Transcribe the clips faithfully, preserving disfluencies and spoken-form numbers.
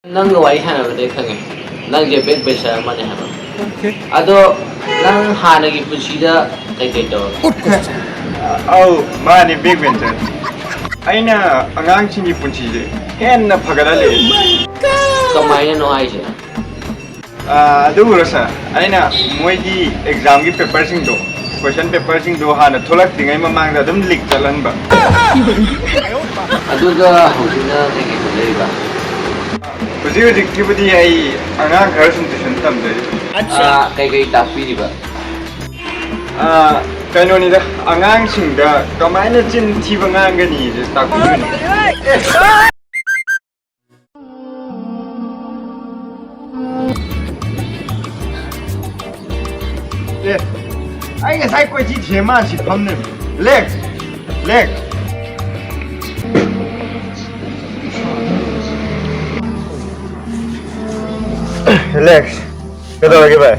ꯅꯪꯒ ꯋꯥꯔꯤ ꯁꯥꯟꯅꯕꯗꯩ ꯈꯪꯉꯦ, ꯅꯪꯁꯦ back bencher ꯑꯃꯅꯦ ꯍꯥꯏꯕ꯫ ꯑꯗꯣ ꯅꯪ ꯍꯥꯟꯅꯒꯤ ꯄꯨꯟꯁꯤꯗ ꯀꯩꯀꯩ ꯇꯧꯔꯒꯦ? ꯑꯧ, ꯃꯥꯅꯤ, back bencher꯫ ꯑꯩꯅ ꯑꯉꯥꯡꯁꯤꯡꯒꯤ ꯄꯨꯟꯁꯤꯁꯦ ꯍꯦꯟꯅ ꯐꯒꯠꯍꯜꯂꯦ꯫ ꯀꯃꯥꯏꯅꯅꯣ ꯍꯥꯏꯁꯦ? ꯑꯥ, ꯑꯗꯨꯕꯨꯔꯣ ꯁꯥꯔ, ꯑꯩꯅ ꯃꯣꯏꯒꯤ examꯒꯤ paperꯁꯤꯡꯗꯣ, question paperꯁꯤꯡꯗꯣ ꯍꯥꯟꯅ ꯊꯣꯛꯂꯛꯇ꯭ꯔꯤꯉꯩ ꯃꯃꯥꯡꯗ ꯑꯗꯨꯝ leak ꯆꯠꯍꯟꯕ꯫ ꯑꯗꯨꯒ ꯍꯧꯖꯤꯛꯅ ꯀꯩꯀꯩ ꯍꯣꯠꯅꯔꯤꯕ? ꯍꯧꯖꯤꯛ ꯍꯧꯖꯤꯛꯀꯤꯕꯨꯗꯤ ꯑꯩ ꯑꯉꯥꯡ ꯈꯔ ꯁꯨꯝ tuition ꯇꯝꯖꯔꯤ꯫ ꯑꯥ, ꯀꯩꯀꯩ ꯇꯥꯛꯄꯤꯔꯤꯕ? ꯑꯥ, ꯀꯩꯅꯣꯅꯤꯗ, ꯑꯉꯥꯡꯁꯤꯡꯗ ꯀꯃꯥꯏꯅ ꯆꯤꯟ ꯊꯤꯕ ꯉꯥꯡꯒꯅꯤꯁꯦ ꯇꯥꯛꯄꯤꯕꯅꯤ꯫ ꯑꯦ, ꯑꯩ ꯉꯁꯥꯏ ꯀꯣꯏꯊꯤ ꯊꯤꯔꯦ, ꯃꯥ ꯁꯤ ꯐꯝ ꯂꯩꯔꯝꯃꯦ꯫ ꯂꯦꯛꯁ! ꯂꯦꯛꯁ! ꯂꯦꯛꯁ! ꯀꯩꯗꯧꯔꯒꯦ ꯚꯥꯏ?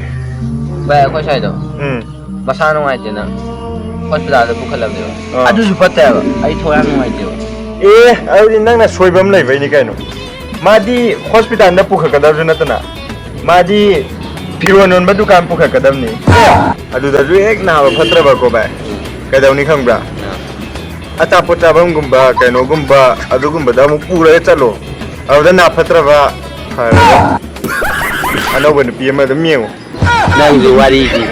ꯚꯥꯏ, ꯑꯩꯈꯣꯏ ꯁ꯭ꯋꯥꯏꯗꯣ ꯎꯝ꯫ ꯃꯁꯥ ꯅꯨꯡꯉꯥꯏꯇꯦꯅ ꯍꯣꯁꯄꯤꯇꯥꯜꯗ ꯄꯨꯈꯠꯂꯕꯅꯦꯕ꯫ ꯑꯥ꯫ ꯑꯗꯨꯁꯨ ꯐꯠꯇꯦ ꯍꯥꯏꯕ꯫ ꯑꯩ ꯊꯋꯥꯏ ꯌꯥꯝ ꯅꯨꯡꯉꯥꯏꯇꯦꯕ꯫ ꯑꯦ, ꯑꯗꯨꯗꯤ ꯅꯪꯅ ꯁꯣꯏꯕ ꯑꯃ ꯂꯩꯕꯩꯅꯤ ꯀꯩꯅꯣ꯫ ꯃꯥꯗꯤ ꯍꯣꯁꯄꯤꯇꯥꯜꯗ ꯄꯨꯈꯠꯀꯗꯕꯁꯨ ꯅꯠꯇꯅ, ꯃꯥꯗꯤ ꯐꯤꯔꯣꯟ ꯌꯣꯟꯕ ꯗꯨꯀꯥꯟ ꯄꯨꯈꯠꯀꯗꯕꯅꯤ꯫ ꯑꯗꯨꯗꯁꯨ ꯍꯦꯛ ꯅꯥꯕ ꯐꯠꯇ꯭ꯔꯕꯀꯣ ꯚꯥꯏ, ꯀꯩꯗꯧꯅꯤ ꯈꯪꯕ꯭ꯔꯥ? ꯑꯆꯥꯄꯣꯠ ꯆꯥꯐꯝꯒꯨꯝꯕ ꯀꯩꯅꯣꯒꯨꯝꯕ ꯑꯗꯨꯒꯨꯝꯕꯗ ꯑꯃꯨꯛ ꯄꯨꯔꯒ ꯆꯠꯂꯣ꯫ ꯑꯗꯨꯗ ꯅꯥ ꯐꯠꯇ꯭ꯔꯕ ꯐꯔꯒ ꯑꯅꯧꯕ ꯅꯨꯄꯤ ꯑꯃ ꯑꯗꯨꯝ ꯌꯦꯡꯉꯣ꯫ ꯅꯪꯁꯨ ꯋꯥꯔꯤꯗꯤ꯫